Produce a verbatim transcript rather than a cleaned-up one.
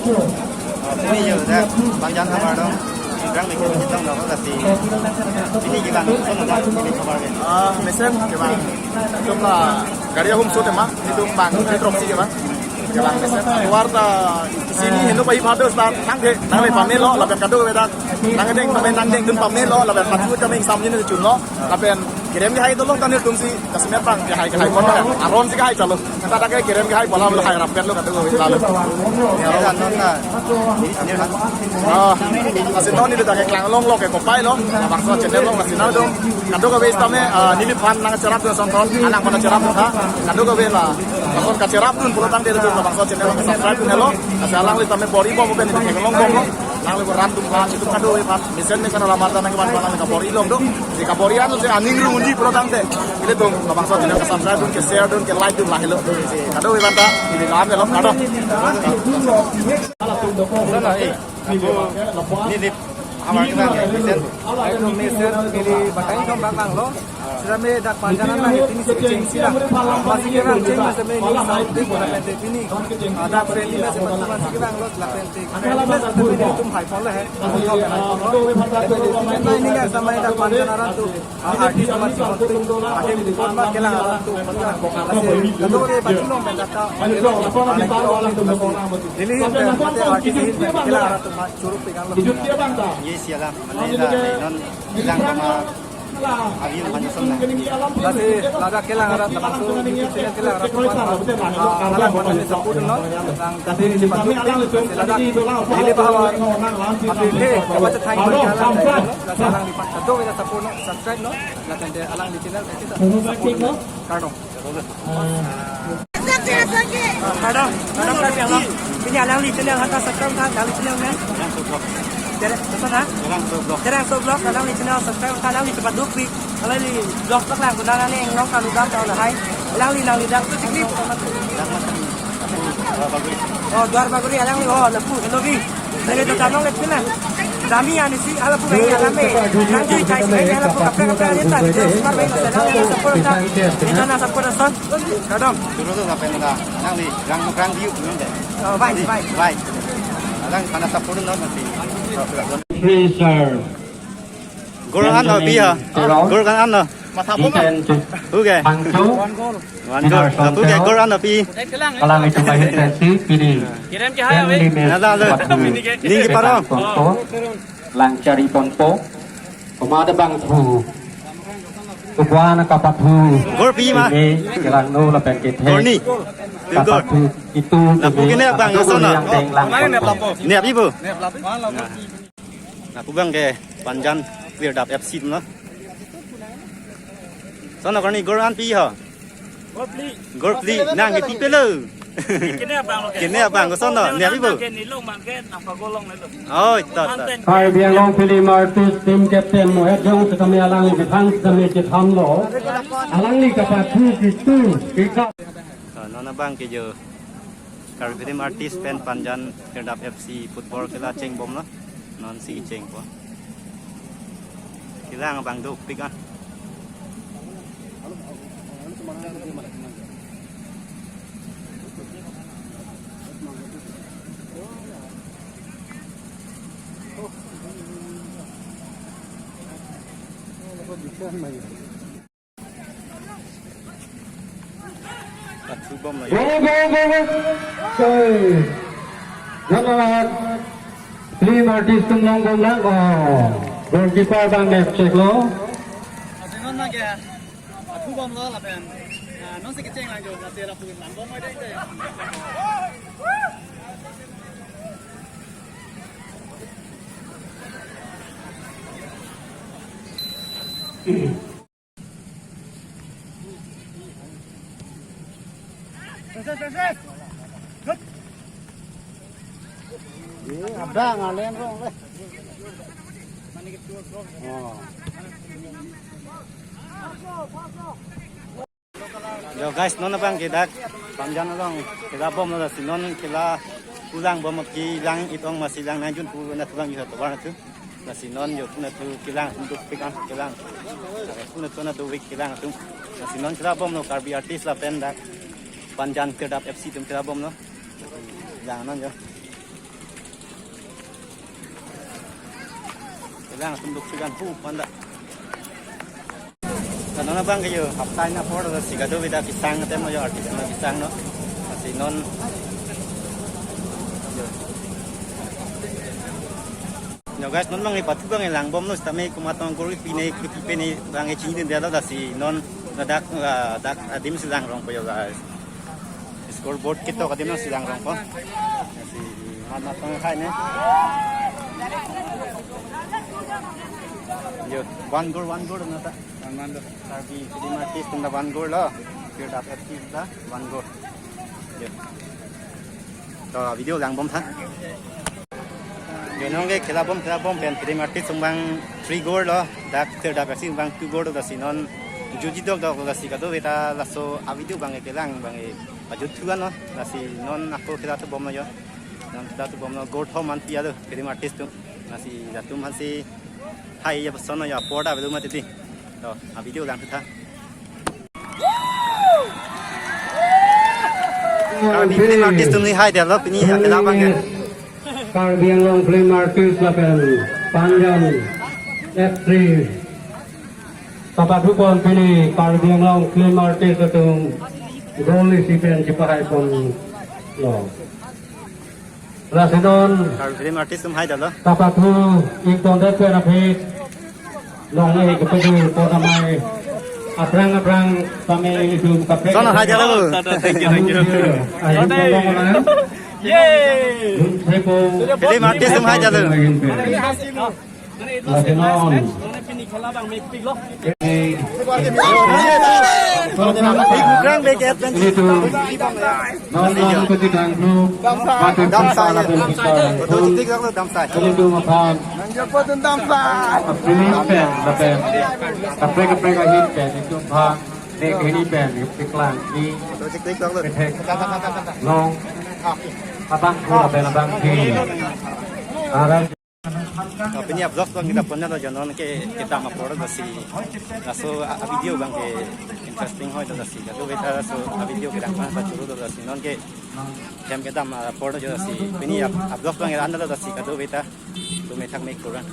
Pini yo dak Panjan havar dong, rang mikir citong dong kasi. Pini kevang, sono dak pini havar ke. Ah, mesen kevang. Itum la gari ahum so tema, itum bang, itum si kevang. Kevang mesen. Havar ta isi hini heno pai phado start, nangke, nangle pamelo, lapen kadokave dak. Nangdeng, nangdeng, nangdengdun pamelo, lapen pathu kami exam ni chunlo, lapen kerem kehai dolo, tanir tum si, kasmet bang, kehai, kehai pon, aron si kehai chalo. Kata dak kerem kehai bola, bola hai rapet lo, kata lo, lalo. Ya, lo. Nonta. Oh, lasi non neli dak keklang longlo, ke kopai lo, labangso channel lo, lasi non dong. Kadokave sitame, ah, neliphan nangcherapdun asonthot, alang pon cherapdun tha, kadokave la. Lason kacherapdun pulo tangte dong, labangso channel lo subscribe dun helo, lasi alangli tame bor-i bom pen neli keklang longbomlo. Alangli pu rat atum aphan, itum kadokave aphan, mesen mesen alam arta nangkevan alang kabor-i long do. Si kabor-i ansi aning rung unji pulo tangte. Ilitum labangso channel ke subscribe dun, ke share dun, ke like dun lahelo. Si kadokave aphanta, ili lam ke lo, kardom. Sana, eh, aku, ini di, havar kevang ya, mesen. Aku mesen, ini batang thom bang bang lo. Sitame dak Panjan nang pini si kecheng sila. Masi kevang cheng masi me ni sa dik lapen te pini. Ah, dak friendly match masi masi kevang lo lapen te. Friendly match te pini itum hai pon le he. Itum hai pon lo. Lapen te pini nang ya sama dak Panjan arat atum. Ah, artist atum masi pon tu. Ahem di pon ma kelang arat atum. Lasi kadokave bachunong pen dak ta. Lili pen mate artist hin pen kelang arat atum churuk pegang lo. Ye sialam. Mane la non bilang sama. Avi aphan ason na. Lasi ladak kelang arat labangso YouTube channel kelang arat aphan, ah, alang aphan support non. Nang tadi di sepatu, lasi ladak neli bahwa apirthe kaba chethan bang alang, lasi alangliphan kadokave support non, subscribe non, lapen te alangli channel kita support non. Kardom. Kardom, kardom, kardom, kardom. Pini alangli channel aphanta subscribe tha, alangli channel men. Terang Soblok. Tere, pesan ha? Terang Soblok. Terang Soblok, alangli channel subscribe tha, alangli cepat dukpik. Alangli vlog paklang, kuna alangli englong kalu dam tau lahai. Alangli nangli dak tu chikli. Dak masa ni. Aku, uh, bagus. Oh, Duar Bagori alangli, oh, lapu, hello vi. Neli to damlong le pina. Dami ani si, ala pu bai alam me. Nang jui kai si, ala pu kaprek kaprek ani ta. Video smart bai, nang support ta. Video nang support ta. Kardom. Turo tu kapen ta. Nangli, rang rang view tu nang de. Oh, bai, bai. Bai. Alangliphan support non nanti. Three, sir. Goal an lo pi ha. Goal an lo. Matha po ma? Oke. One goal. One goal. Lapu ke goal an lo pi. Alanglitum ahin pensi pini. Kerem kehai ave. Nada lo. Ning keparong. Langchari ponpo. Komada bangthu. Kubuan kapathu. Goal pi ma? Ini kelangno lapen kethe. Goal ni. Kapathu itu. Lapu kene bang, ason na. Yang tenglang. Ni api bu? Lapu bang ke Panjan Kirdap F C atum lo. Sono karni goal an pi ho? Goal phli. Goal phli, nang ke pi pelo. Kene abang lo ke. Kene abang, sono, ne api bu? Ke nilong bang ke nang pagolong nelo. Oh, ito, ito. Karbi Anglong Film Artist Team Captain Mohet Jong sitame alangli kethan sitame kethanlo. Alangli kapathu kitu, kika. So, non abang ke jo Karbi Film Artist pen Panjan Kirdap F C football kela chengbomlo. Non si chengpo. Kelang abang dopik ah. Pathu bomlo. Go, go, go, go. Hey. Dhanyabad. Film artist atum long gom lang. Oh. Goalkeeper abang nep cheklo. Lasi non abang ke pathu bomlo lapen, ah, non si kecheng lang jo, lasi lapu lang bom mo dei dei. Abang alen rong le. Oh. Yo guys, non abang ke dak Panjan along kela bomlo, lasi non kela pulang bom, kelang itong masi lang nangjun pu na tulang yo tobar tu. Lasi non yo puna tu kelang atum dopik ah, kelang. Puna tu na dopik kelang atum. Lasi non kela bomlo Karbi artist lapen dak Panjan Kirdap F C atum kela bomlo. Lang non yo. Lang atum duk sugan pu panda. Kanona bang kayo, hapta ina apor lasi kadokave ta kesang atum lo yo, artist lo kesang lo. Lasi non. Yo. Yo guys, non bang ipathu bang langbom lo, sitame komat tong gol pine, pine bang chinidunde lo, lasi non ladak, ladak adim si langrongpo yo guys. Scoreboard ketok adim si langrongpo. Lasi mat mat tong hai ne. Yo, one goal, one goal na ta. One one lo. Karbi Film Artist atum ta one goal lo. Third half F C ta one goal. Yo. To video langbom tha. Yo non ke khelabom, khelabom pen Film Artist atum bang three goal lo. Dak third half F C atum bang two goal lo, lasi non juji dokdok lo, lasi kadokave ta laso avideo bang kelang bang ajut thuan lo. Lasi non ako khela thubom lo yo. Non khela thubom lo, goal thom an pi alo Film Artist atum. Lasi latum aphansi hai ya pason ya apor ta belum mati di. To, avideo langthu tha. Karbi Film Artist atum ni hai dia lo pini ya khela bang ke. Karbi Anglong Film Artist lapen Panjan F C. Papathupon pini Karbi Anglong Film Artist atum goal isi pen chepahaipon lo. Lasi non Karbi Film Artist atum hai dia lo. Papathu ingtondet pen aphi long-e kepadu pon amei aphrang aphrang pame itum kaprek. Sono hai dia lo. Thank you, thank you. Ayo, tolong, Yay! Dun Sepo. Film Artist atum hai dia lo. Lasi non. Big Bukrang big adventure. Itu. Non non kuti dangduk. Patut Damsai. Kita lakukan kita. Foto titik lo Damsai. Pelindung aphan. Pelindung pen, lapen. Kaprek kaprek ahin pen itu aphan. Nek hini pen, itu klang. Di. Foto titik lo. Ketek. Long. Abang ko lapen abang di. Arang. Ah, pini a-vlog bang kita punya lo, jo non ke kedam apor lasi laso a-, avideo bang ke interesting hoi lo, lasi kadokave ta laso avideo kedam aphan pachuru lo, lasi non ke hem kedam apor lo, jo lasi pini a-, a-vlog bang ke anda lo, lasi kadokave ta tu methak mek kurang.